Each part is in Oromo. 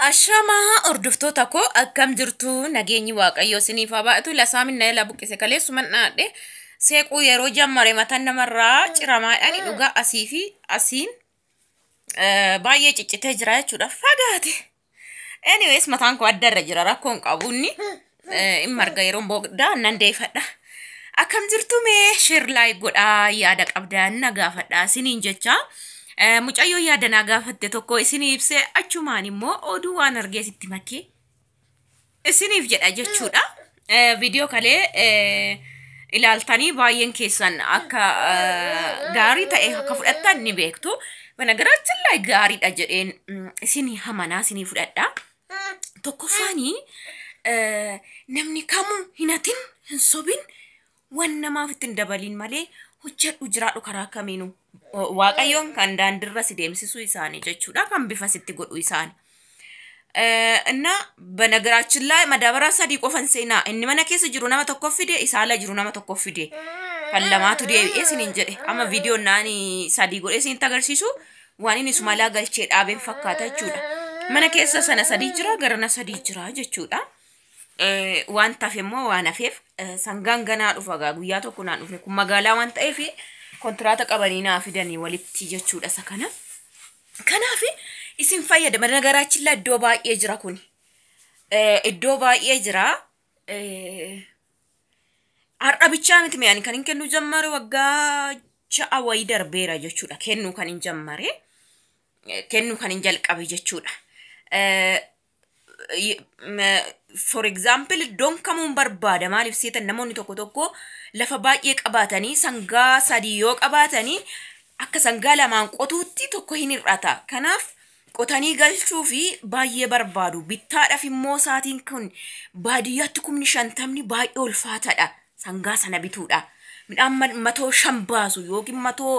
Ashamaa hordoftoota koo, akkam jirtu? Nageenyi Waaqayyoo isiniif haa baay'atu. Lasaamin na buqqise kaleessuman dhaadhe seequu yeroo jammare mataan namarraa ciramaadhaan dhugaa asii fi asiin baay'ee ciccitee jira jechuudha. Fagaate. Anyways, mataan koo adda irra jira, rakkoon qabu inni hin marga, yeroo booda nan deeffadha. Akkam jirtu? Mee share, like godhaa, yaada qabdaa na gaafadha isiniin jecha. Mucayyoo yaada naa gaafatte tokko isinii ibsee, achumaan immoo oduu waan argee sitti makee isiniif jedha jechuudha. Viidiyoo kalee ilaaltanii baay'een keessan akka gaarii ta'e akka fudhattan ni beektu. Banagaraatiin gaariidha jedheen isinii hamanaa isinii fudhadha. Tokkoffaanii, namni kamuu hin hatin, hin sobin, waan namaaf ittiin dabaliin malee hojjedhu, jiraadhu karaa kamiinuu. Waaqayyoon kan daandirra si deemsisu isaanii jechuudha. Kan bifa sitti godhu isaani. እና በነገራችን ላይ ማዳበሪያ 3 qofan seenaa inni mana keessa jiru nama tokko fide, isa ala jiru nama tokko fide, kan lamaatu deebi'ee isiniin jedhe. Amma viidiyoon naani 3 godhee isinitti agarsiisu waan inni sumalaa galchee dhaabeen fakkaata jechuudha. Mana keessa sana 3 jira, garana 3 jira jechuudha. Waan tafe immoo waan hafeef sangaan ganaa dhufa gaa, guyyaa tokko naan dhufne. Kun magaalaa waan ta'eef kontiraata qabanii naa fidanii walitti jechuudha isa kana. Kanaaf isin fayyada. Nagaraachin iddoo baay'ee jira kun. Iddoo baay'ee jira. Har'a bichaa miti mi'aan kan hin kennu jammare, waggaa 6 wayii darbeera jechuudha. Kennuu kan hin jammare. Kennuu kan hin jalqabe jechuudha. For example, iddoon kamuun barbaada. Maaliif seetan? Namoonni tokko tokko lafa baay'ee qabaatanii, sangaa 3 yoo qabaatanii, akka sangaa lamaan qotuutti tokko hin hir'ata. Kanaaf qotanii galchuu fi baay'ee barbaadu. Bittaadhaaf immoo saatiin kun baadiyyaatti 50,000 baay'ee ulfaataadha. Sangaa sana bituudha. Midhaan 500 baasu yookiin matoo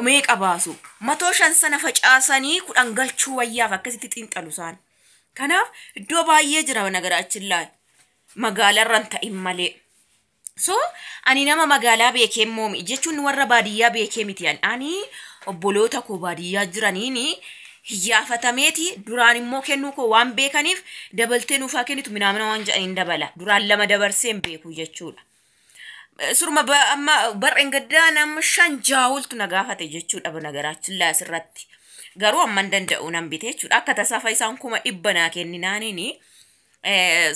meeqa baasu. 500 sana facaasanii 10 galchuu wayyaaf, akkasitti xiinxalu isaan. Kanaaf iddoo baay'ee jira nagaraachin laa, magaalarran ta'in malee. So ani nama magaalaa beekee immoo jechuun warra baadiyyaa beekee miti. Ani obboloota koo baadiyyaa jiraniin hiyyaafatameeti, duraan immoo kennuu koo waan beekaniif dabaltee nuufaa kennitu minaamina waan jedhaniin dabala. Duraan 2 dabarsee hin beeku jechuudha. Surma amma barreen gaddaa nama 5 6 oltu na gaafate jechuudha nagaraachin laa asirratti. Garuu amma hin danda'u, nan bite jechuudha. Akka tasaa isaan 100,000 naa kenninaaniini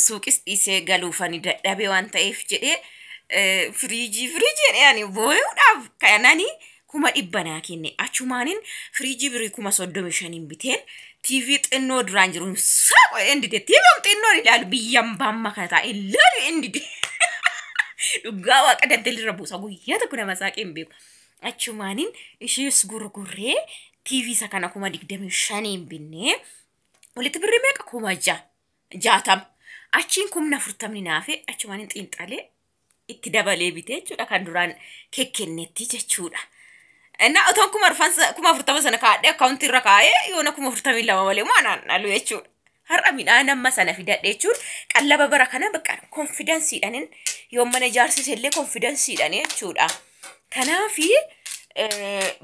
suuqis dhiisee galuufani dadhabee waan ta'eef jedhee firiijii firiijii jedhee ani boo'uudhaaf kanani 100,000 naa kenne. Achumaanin firiijii birrii 35,000 biteen, TV xinnoo duraan jiru saaqo endide, TV xinnoon ilaalu biyyan baamma kana taa'e ilaalu endide. Dhugaa Waaqa daldalirra buusa, guyyaa tokko nama saaqee hin beeku. Achumaanin ishees gurgurree TV isa kana 25,000 binnee, walitti birrii meeqa? 60,000. Achiin 40,000 naafe, achumaanin xiinxalee itti dabalee bitee jechuudha, kan duraan kekkennetti jechuudha. እና otoon 40,000 sana kaadhee akkaawuntii irra kaa'ee yoona 42,000 malee maa naan dhalu jechuudha. Har'a midhaan amma sana fidadhe jechuun qallaba bara kana bakka confidenceiidhaan yoo mana ijaarsise illee confidenceiidhaan jechuudha. Kanaafi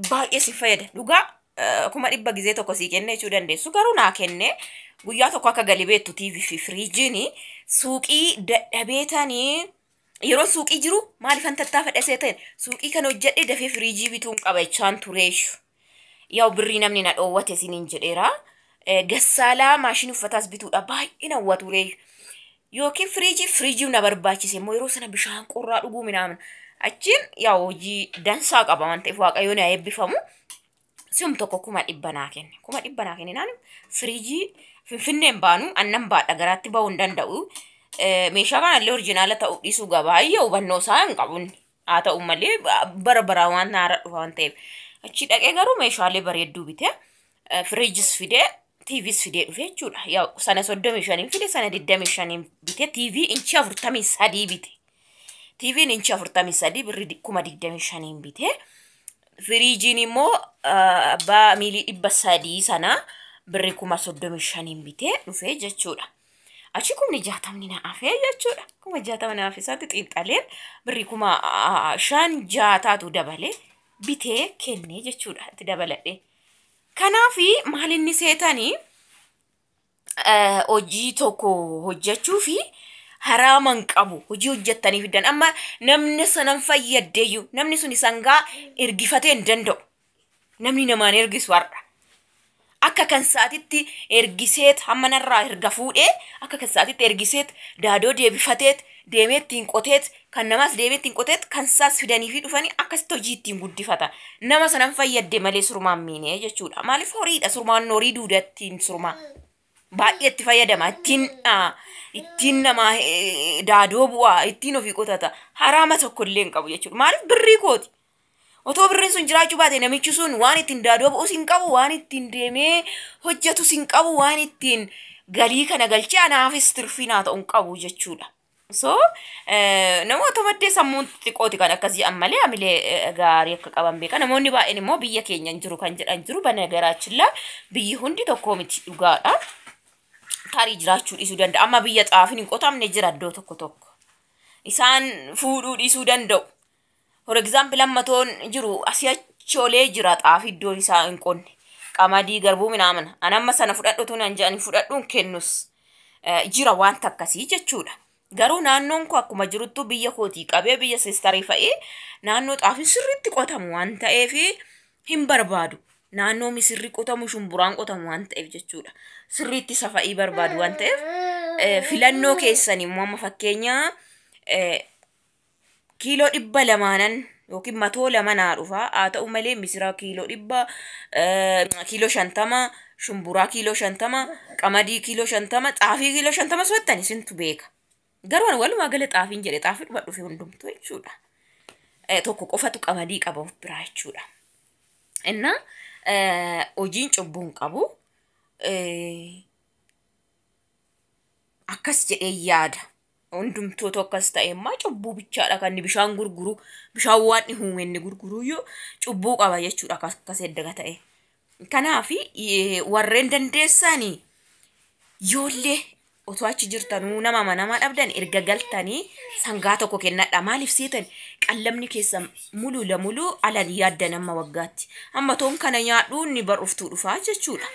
baay'ee si fayyada. Dhugaa 100,000 gizee tokko sii kenne jechuu dandeessu, garuu naa kenne guyyaa tokko akka gali beektu. TV fi firiijiin suuqii dadhabeetanii yeroo suuqii jiru maaliifan tattaafadha seetan, suuqii kana hojjedhee dafee firiijii bituun qaba jechaan tureeshu. Yaa'u birrii namni na dhoowwate isiniin jedheera. Gassaalaa maashinii uffataas bituudha baay'ee na hawwatu tureeshu. Yookiin firiijii, firiijii na barbaachise immoo yeroo sana bishaan qorraa dhuguu minaamin. Achiin yaa'u hojii dansaa qaba waan ta'eef Waaqayyoon haa eebbifamu. Si'um tokko 100,000 naa kenne. 100,000 naa kenne naan firiijii Finfinneen baanu annan baadha, garaatti bahuu hin danda'u. Meeshaa kanallee original ta'uu dhiisuu gabaayyee hubannoo isaa hin qabun. Haa ta'u malee bara bara waan haara dhufa waan ta'eef. Achi dhaqee garuu meeshaalee bareedduu bitee, firiijis fidee, TVs fidee dhufe jechuudha. Yaa sana 35iin fide, sana 25iin bite, TV inchii 43 bite. TVn inchii 43 birrii 25,000 bite. Firiijiin immoo abbaa miilii 300 sana birrii 35,000 bitee dhufe jechuudha. Achi 60,000 na hafee jechuudha. 60,000 na hafe isaatti xiinxaleen birrii 5,060tu dabalee bitee kennee jechuudha, itti dabaladhe. Kanaafi maal inni seetanii Hojii tokko hojjechuu fi haraama hin qabu. Hojii hojjettanii fiddan. Amma namni sanan fayyaddeeyyuu namni sun sangaa ergifatee hin danda'u. Namni namaan ergisu har'a. Akka kan sa'aatitti ergiseet hamma narraa erga fuudhee akka kan sa'aatitti ergiseet daadoo deebifateet deemee ittiin qoteet kan namaas deemee ittiin qoteet kan saas fidanii fi dhufanii akkasitti hojii ittiin guddifata. Nama sanan fayyadde malee surmaan miinee jechuudha. Maaliif horiidha surmaan horii duuda ittiin surmaa. Baay'ee itti fayyadama ittiin ittiin nama daadoo bu'aa ittiin ofii qotata haraama tokko illee hin qabu jechuudha. Maaliif birrii kooti. Otoo birriin sun jiraachuu baate namichi sun waan ittiin daadoo bu'us hin qabu, waan ittiin deemee hojjetus hin qabu, waan ittiin galii kana galchee anaafis tirfii naa ta'u hin qabu jechuudha. So namoota maddee sammuun xixiqqooti kan akkas jedhan malee amilee gaarii akka qaban beeka. Namoonni baay'een immoo biyya keenya hin jiru kan jedhan jiru bana garaachillaa biyyi hundi tokko miti dhugaadha. Tarii jiraachuu dhiisuu danda'a. Amma biyya xaafiin hin qotamne jira iddoo tokko tokko. Isaan fuudhuu dhiisuu danda'u. For example amma toon jiru asii achoolee jira xaafii iddoon isaa hin qonne. Qamadii garbuu minaamana. An amma sana fudhadhu tun an jedhani fudhadhuun kennus jira wanta akkasii jechuudha. Garuu naannoon koo akkuma jiruttu biyya kootii qabee biyya sistarii fa'ii naannoo xaafiin sirriitti qotamu waan ta'eef hin barbaadu. Naannoo misirri qotamu shumburaan qotamu waan ta'eef jechuudha. Sirriitti safa'ii barbaadu waan ta'eef filannoo keessan immoo amma fakkeenya kiiloo 200 yookiin 200 naa dhufa. Haa ta'u malee misira kiiloo 100 kiiloo 50 shumburaa kiiloo 50 qamadii kiiloo 50 xaafii kiiloo 50 so'attan isintu beeka. Garuu ani walumaa gala xaafiin jedhe xaafii dhuma dhufe hundumtuu jechuudha. Tokko qofatu qamadii qaba of biraa jechuudha. Inna hojiin cubbuu hin qabu. Akkas jedhee yaada. Hundumtuu akkas ta'e immoo cubbuu bichaadha kan inni bishaan gurguru bishaan waan inni uume inni gurguruyyuu cubbuu qaba jechuudha akkas edda ta'e. Kanaaf warreen dandeessanii yoollee otoo achi jirtanuu nama amanamaa dhabdan erga galtanii sangaa tokko kennadha. Maaliif seetan qallamni keessa muluu lamuluu alan yaaddan amma waggaatti. Amma toon kana nyaadhu inni bar'uftuu dhufaa jechuudha.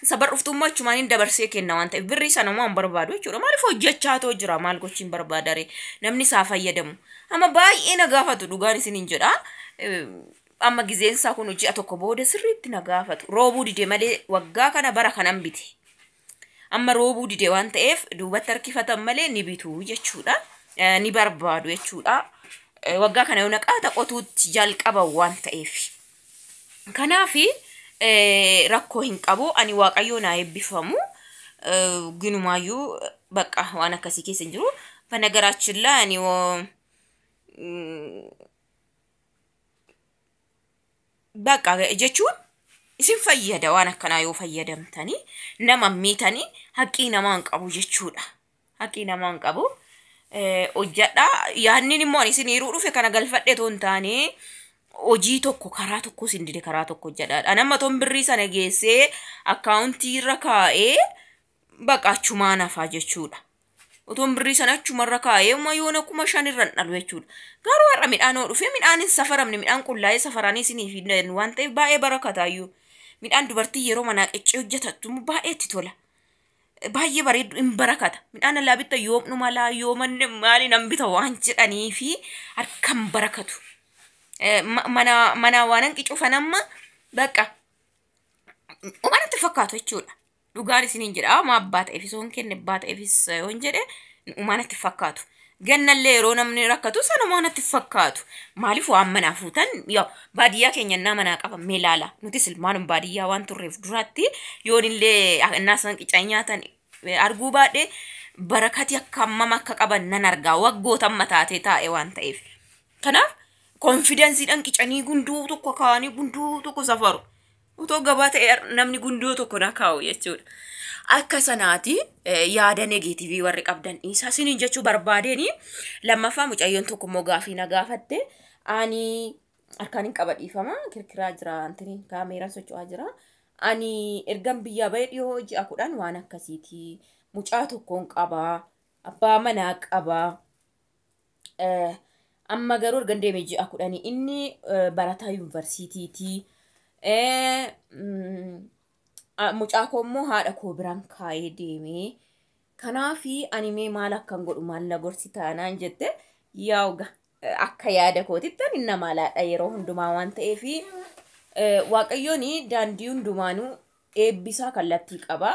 Isa bar'uftummaa achumaan hin dabarsee kenna waan ta'eef birrii sana waan barbaadu jechuudha. Maaliif hojjechaa too jira maal gochiin barbaadare namni isaa fayyadamu. Amma baay'ee na gaafatu dhugaan isiniin jedha. Amma gizeen isaa kun ji'a tokko booda sirriitti na gaafatu. Roobuu dide malee waggaa kana bara kanan bite. Amma roobuu dide waan ta'eef duubatti harkifatan malee ni bitu jechuudha. Ni barbaadu jechuudha. Waggaa kana yoo naqaata qotuutti jalqaban waan ta'eef. Kanaafi rakkoo hin qabu. Ani Waaqayyoo naa eebbifamu. Ginumaayyuu bakka waan akkasii keessa hin jiru. Bana ani bakka jechuun isin fayyada waan akkanaa yoo fayyadamtanii nama miitanii haqqii namaa hin qabu jechuudha. Haqqii namaa hin qabu. Hojjadhaa yaadni immoo ani isin hiruu dhufe kana galfadhe otoo hin taane hojii tokko karaa tokko isin dide karaa tokko hojjedhaadha. Ani amma toon birrii sana geessee akkaawuntii irra kaa'ee baqa achumaan hafaa jechuudha. Otoon birrii sana achumarra kaa'ee uma yoona 5,000 irra hin dhalu jechuudha. Garuu har'a midhaan yoo dhufe midhaan hin safaramne midhaan qullaa'ee safaranii isiniif hin waan ta'eef baay'ee barakataayyuu. Midhaan dubartii yeroo manaa qeccee hojjetattu baay'ee itti tola. Baay'ee bareedu hin barakata. Midhaan alaa bitta yoomnu malaa yoomanne maali nan bita waan jedhanii fi harkan barakatu. Mana mana waan qicufan amma bakka umanatti fakkaatu jechuudha. Dhugaan isiniin jedha amma abbaa ta'eefis yoon kenne abbaa ta'eefis yoon jedhe umanatti fakkaatu. Gannallee yeroo namni rakkatu sana natti fakkaatu. Maaliif waan manaa fuutan yaa baadiyyaa keenya innaa manaa qaban mee ilaala. Nutis ilmaanum baadiyyaa waan turreef duratti yoonillee innaa isaan qicaa nyaatan arguu baadhee barakati akka hammam akka qaban nan argaa waggoota amma taatee taa'e waan ta'eef. Kanaaf konfidensiidhaan qicanii gundoo tokko kaa'anii gundoo tokko safaru. Otoo gabaa ta'e namni gundoo tokko na kaa'u jechuudha. Akka sanaati yaada negeetivii warri qabdan dhiisaa isiniin jechuu barbaadeen lammaffaa mucayyoon tokko immoo gaafii na gaafatte ani harkaan hin qaba dhiifama kirkiraa jira antini kaameeraan socho'aa jira. Ani ergan biyyaa bahee dhiyoo ji'a 10 waan akkasiiti. Mucaa tokkoon qabaa abbaa manaa qabaa. Amma garuu ergan deeme ji'a 10 inni barataa yuunivarsiitiiti. Mucaa koo immoo haadha koo biraan kaayee deemee. Kanaafi ani mee maal akkan godhu maal na gorsi taanaan jette, yaa'uga akka yaada kootitti ani nama laadha yeroo hundumaa waan ta'eefi Waaqayyoon daandii hundumaanuu eebbisaa kallattii qaba.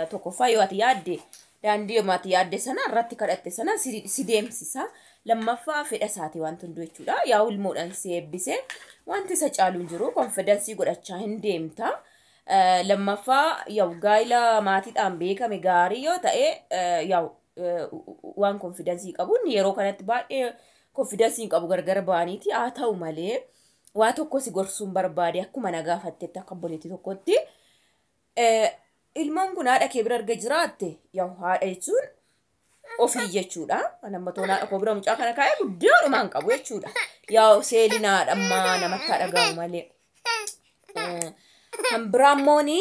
Tokkoffaa, yoo ati yaadde, daandii ati yaadde sana irratti kadhatte sana si deemsisa. Lammaffaa, fedha isaati wanti hunduu jechuudha. Yaa ilmoodhaan si eebbise, wanti isa caalu hin jiru, confidence godhachaa hin deemta. Lammaffaa, yaa'u gaa'ila maatiidhaan beekame gaarii yoo ta'e, yaa'u waan confidence qabuun yeroo kanatti baay'ee confidence hin qabu gargar ba'aniiti. Haa ta'u malee, waa tokko si gorsuun barbaade, akkuma na gaafattetti, akka obboleettii tokkotti. Ilmoon kun haadha kee bira erga jiraatte, yaa'u haadha jechuun ofii jechuudha. Nama toon haadha koo bira mucaa kana kaa'ee guddaadhumaan qabu jechuudha. Yaa'u seelinaadha ammaa namatti haa dhaga'amu malee. Kan biraa immooni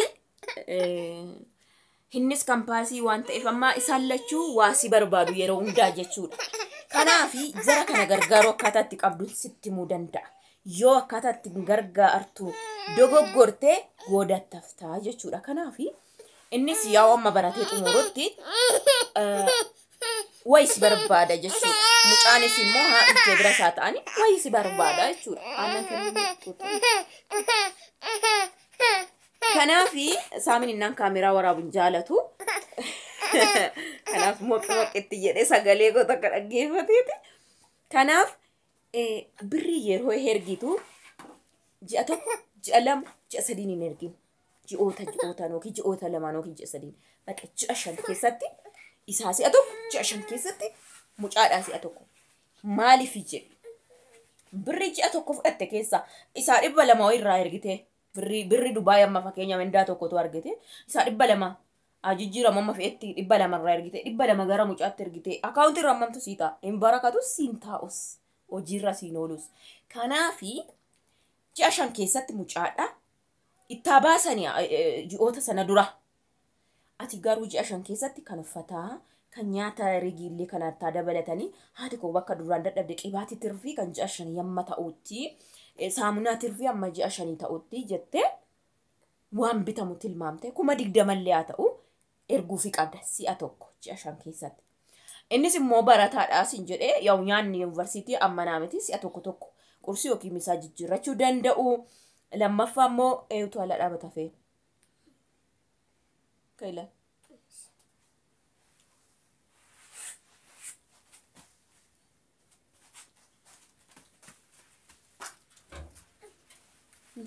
innis kampaasii waan ta'eef ammaa isaan lachuu waa si barbaadu yeroo hundaa jechuudha. Kanaafi jara kana gargaaruu akkaataa itti qabdu sitti himuu danda'a. Yoo akkaataa itti gargaartu dogoggortee goodattaftaa jechuudha. Kanaafi innis yaa'u amma baratee xumurutti wayi si barbaada jechuudha. Mucaanis immoo haadha kee bira isaa ta'anii wayi si barbaada jechuudha. Aannan kennuu. Kanaafi saamin innaan kaameraa waraabuun jaalatu. Kanaaf moqi moqitti jedhee sagalee koo takka dhaggeeffateeti. Kanaaf birrii yeroo ergitu ji'a 1, ji'a 2, ji'a 3n hin ergin. Ji'oota ji'ootaan yookiin ji'oota lamaan yookiin ji'a 3n. Bakka ji'a 5 keessatti isaa si'a tokko, ji'a 5 keessatti mucaadhaa si'a tokko. Maaliif jedhe, birrii ji'a 1 fudhatte keessaa isaa 200 wayii irraa ergite, birri Dubaay amma fakkeenya mindaa tokkotu argite, isaa 200 jijjiiramu amma fe'etti 200 irraa ergite, 200 gara mucaatti ergite, akaawuntii irraa hammamtu sii ta'a? Hin barakatus, siin taa'us, hojiirra siin oolus. Kanaafi ji'a 5 keessatti mucaadha ittaa baasanii ji'oota sana dura. Ati garuu ji'a 5 keessatti kan uffataa, kan nyaata rigiillee kanattaa dabalatanii, haati koo bakka duraan dadhabde qibaatii tirfii kan ji'a 5 yamma ta'utti, saamunaa tirfii amma ji'a 5 ta'utti jettee waan bitamu tilmaamte 20,000llee haa ta'u erguufi qabda si'a tokko ji'a 5 keessatti. Innis immoo barataadhaa siin jedhee, yaa'u nyaanni yuunivarsiitii ammanaa miti, si'a tokko tokko qursii yookiin misaa jijjiirrachuu danda'u. Lammaffaa immoo eenyutu ala dhaabata fee? Kaila.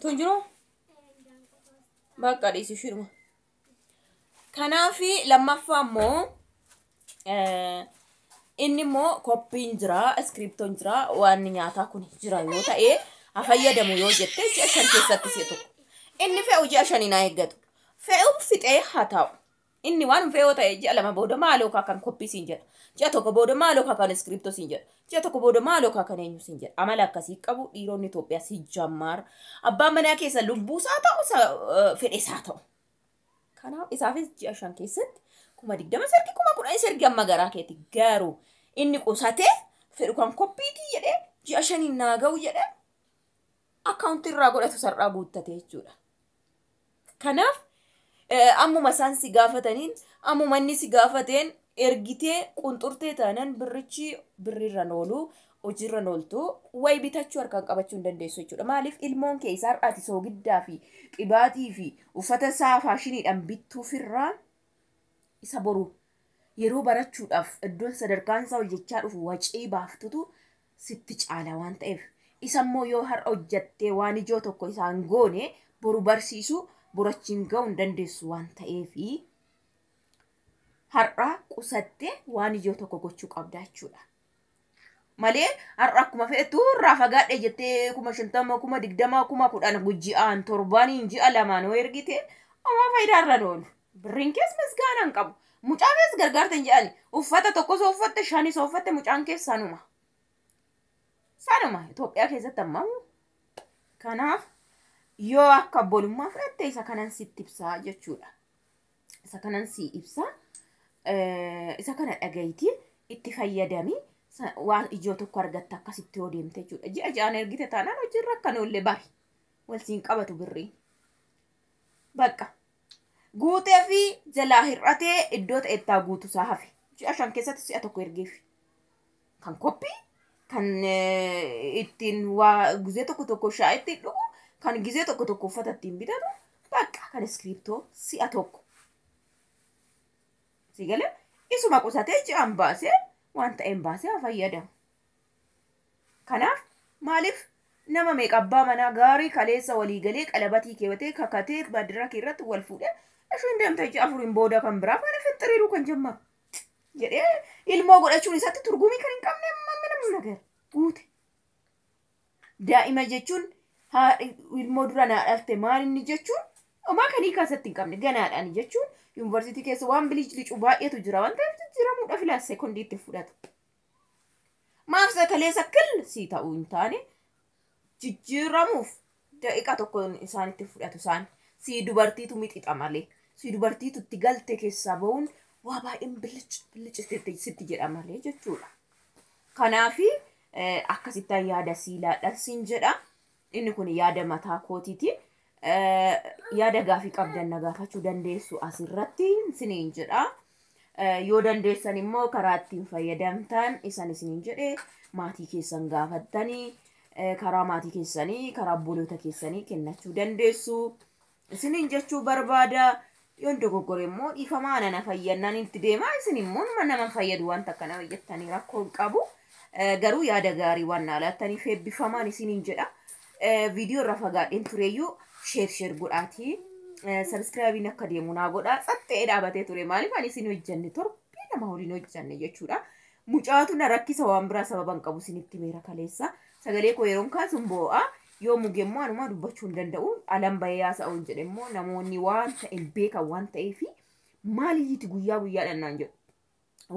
Tun jiru? Bakka dhiisi shirma. Kanaafi lammaffaa immoo inni immoo koppiin jira, iskiriptoon jira, waan nyaataa kun jira yoo ta'e, haa fayyadamu yoo jette, ji'a 5 keessatti si'a tokko. Inni fe'u ji'a 5 naa eeggatu. Fe'u fixee haa taa'u. Inni waan fe'uu ta'e ji'a 2 booda maaloo kaa kan koppii siin jedha. Ji'a 1 booda maaloo kaa kan iskiriptoo siin jedha. Ji'a 1 booda maaloo kaa kan eenyu siin jedha. Amala akkasii qabu dhiironni Itoophiyaa si jammaara. Abbaan manaa keessa lubbuusaa ta'u, fedhesaa ta'u. Kanaaf isaafis ji'a 5 keessatti 20,000 sergi, 10,000 sergi amma garaa keeti. Garuu inni qusatee fedhu kan koppiitii jedhee ji'a 5n naa ga'u jedhee akkaawuntii irraa godhatu sar'aa guuttate jechuudha. Kanaaf ammuma isaan si gaafataniin, ammuma inni si gaafateen ergitee qunxurtee taanaan, birrichi birriirra oolu, hojiirra ooltu, wayi bitachuu harkaan qabachuu hin dandeessu jechuudha. Maaliif, ilmoon kee isaa har'aati soogiddaa fi qibaatii fi uffata isaa faashiniidhaan bittuufirraa, isa boru yeroo barachuudhaaf iddoon sadarkaan isaa hojjechaa dhufu wacii baaftutu sitti caala waan ta'eef. Isa immoo yoo har'a hojjattee waan ijoo tokko isaan goone, boru barsiisuu borachiin ga'uu hin dandeessu waan ta'eefi, har'a qusattee waan ijoo tokko gochuu qabda jechuudha. Malee har'a akkuma fe'ettu irraa fagaadhe jettee 50,000, 20,000, 10,000 ji'aan, torbaaniin, ji'a 2n yoo ergite, amma faayidaa irra oolu. Birriin kees misgaana hin qabu. Mucaa kees gargaarta hin jedhani. Uffata tokko soo uffatte, shani soo uffatte, mucaan kees sanuma. Sanuma Itoophiyaa keessatti ammaa. Kanaaf yoo akka obbolummaa fudhatte, isa kanan sitti ibsaa jechuudha. Isa kanan si ibsaa. Isa kana dhagayitii itti fayyadami, waan ijoo tokko argatta akkasitti yoo deemte jechuudha. Ji'a ji'aan ergite taanaan hojiirra akka oollee bari. Wal siin qabatu birriin. Bakka. Guutee fi jalaa hir'atee iddoo ta'ettaa guutu isaa hafe. Ji'a 5 keessatti si'a tokko ergeef. Kan koppii, kan ittiin waa gizee tokko tokko shaayii ittiin dhugu, kan gizee tokko tokko uffata ittiin bitatu, bakka kan iskiriptoo si'a tokko. Si galee isuma qusatee ji'aan baasee waan ta'een baasee haa fayyadamu. Kanaaf maaliif nama meeqa abbaa manaa gaarii kaleessa walii galee qalabatii keewwatee kakatee baadiyyaa irratti wal fuudhee isheen deemtee ji'a 4 booda kan biraa faana fixxiriiruu kan jammaru jedhee ilmoo godhachuun isatti turgumii kan hin qabne ምንም ነገር guute. Daa'ima jechuun ilmoo dura naa dhalte maal inni jechuun homaa kan hiikaa isatti hin qabne ganaadhaan jechuun yuunivarsiitii keessa waan biliicilicu baay'eetu jira waan ta'eef jijjiiramuudhaaf ilaa sekondiitti fudhatu. Maaf kaleessa kil sii ta'uu hin taane jijjiiramuuf daqiiqa tokko isaanitti fudhatu isaan sii dubartiitu mixixa malee sii dubartiitu itti galte keessaa ba'uun waa baay'een bilic bilic sitti jedha malee jechuudha. Kanaafi akkasittaan yaada siilaadhaan siin jedha. Inni kun yaada mataa kootiiti. Yaada gaafii qabdan na gaafachuu dandeessu asirratti isiniin jedha. Yoo dandeessan immoo karaa ittiin fayyadamtan isan isiniin jedhe maatii keessan gaafattanii karaa maatii keessanii karaa obboloota keessanii kennachuu dandeessu. Isiniin jechuu barbaada. Yoon dogoggore immoo dhiifamaa nana fayyannaan itti deemaa isin immoo nama fayyadu wanta akkana hojjettanii rakkoo hin qabu. Garuu yaada gaarii waan naa laattaniif eebbifamaan isiniin jedha. Viidiyoo irra fagaadheen tureyyuu sheer sheer godhaatii. Sabiskiraabiin akka deemu naa godhaa. Tsattee dhaabatee ture maaliif ani isin hojjenne torbee nama waliin hojjenne jechuudha. Mucaatu na rakkisa waan biraa sababa hin qabu isinitti meera kaleessa. Sagalee koo yeroon kaasuun boo'a. Yoo muge immoo anuma dubbachuu hin danda'u. Alan bahee haasa'uu hin jedhe immoo namoonni waan ta'e beekan waan ta'eef maaliyyiti guyyaa guyyaadhaan naan jedhu.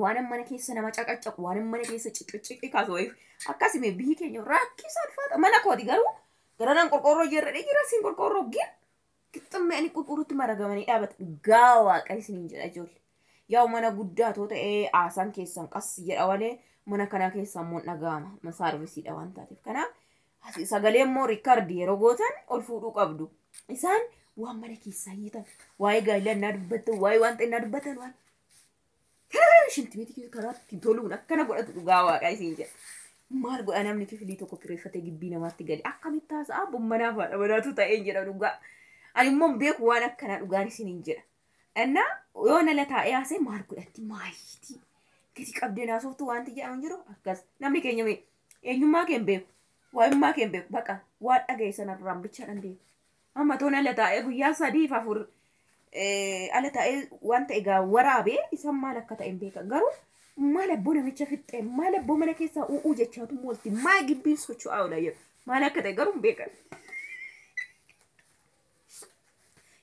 Waan mana keessa nama caqacaqu, waan mana keessa ciqiciqi kaasu wayiif akkasuma biyyi keenya rakkisaa ulfaata. Mana kooti garuu garanaan qorqoorroo jeerradhee jira siin qorqoorroo gin qixxammee ani qorqoorrootti maragamanii dhaabata. Dhugaa waaqa isiniin jedha ijoollee. Yaa mana guddaa too ta'ee haasaan keessan qas jedha malee mana kanaa keessa immoo dhaga'ama. Saarvisiidha waan taateef. Kanaaf sagalee immoo riikaardi yeroo gootan ol fuudhuu qabdu. Isaan waan mana keessaa hiitan waa'ee gaa'ilaa innaa dubbatan waa'ee waan ta'e innaa dubbatan waan shintimeetii karaa ittiin toluun akkana godhatu dhugaa waaqa isiin jedha. Maal godha namni kifilii tokko kireeffatee gibbii namaatti gale akkamitti haasa'a bommanaaf haadha manaatu ta'een jedha dhugaa. Ani immoo hin beeku waan akkanaa dhugaan isiniin jedha. Innaa yoo nala taa'ee haasa'e maal godhatti maayitii gadi qabdee naasoftu wanti jedhamu jiru akkas namni keenya eenyummaa kee hin beeku. Waa'immaa kee hin beeku baqa waan dhaga'e sanarraan bichaadhaan deemu. Amma toon ala taa'ee guyyaa 3 fi 4 ala taa'ee waan ta'e gaa waraabee isaan maal akka ta'e hin beekan garuu maal abboo namicha fixxee maal abboo mana keessaa u'uu jechaatu moolti maa gibbiin socho'aa oola jedhu maal akka ta'e garuu hin beekan.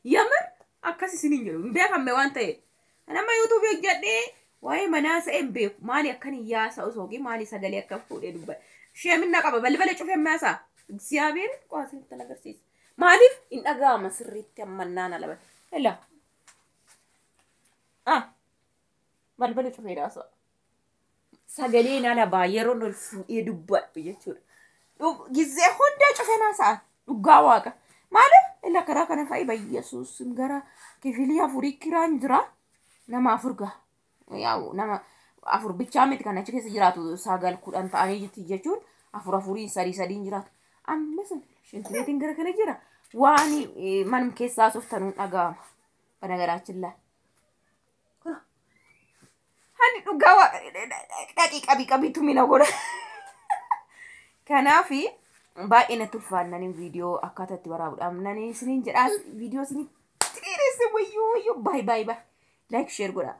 Yamar akkas isiniin jedhu hin beekamne waan ta'e. Nama yuutuubii hojjedhee waa'ee manaa sa'e hin beeku maali akkan hiyyaasa osoo maali sagalee akka fuudhee dubbata. Sheemina qaba balbala cufee maasaa እግዚአብሔር ቋስን agarsiisa. Maaliif hin dhaga'ama sirriitti ammannaan alaba. Ila. Balbala cufee dhaasa. Sagaleen alabaa yeroo ol fuudhee dubbadhu jechuudha. Gizee hundaa cufee naasa'a. Dhugaa waaqa. Maaliif ila karaa kana fa'i bayyesuus gara kifilii 4 kiraan jira. Nama 4 gaha. Yaa'u nama 4 bichaa miti kan achi keessa jiraatu 9 10 ta'anii jirti jechuun 4 4 3 3 jiraatu. Amma shintireetiin gara kana jira. Waan manum keessaa softanuun dhaga'ama. በነገራችን ላይ Hani dhugaa dhaqii qabii qabiitu mina godha. Kanaafi baay'ee natti ulfaannanii viidiyoo akkaataa itti waraabuudhaaf nani isiniin jedhaa viidiyoo isinitti dheeresse wayyoo wayyoo baay'ee baay'ee baay'ee like share godhaa.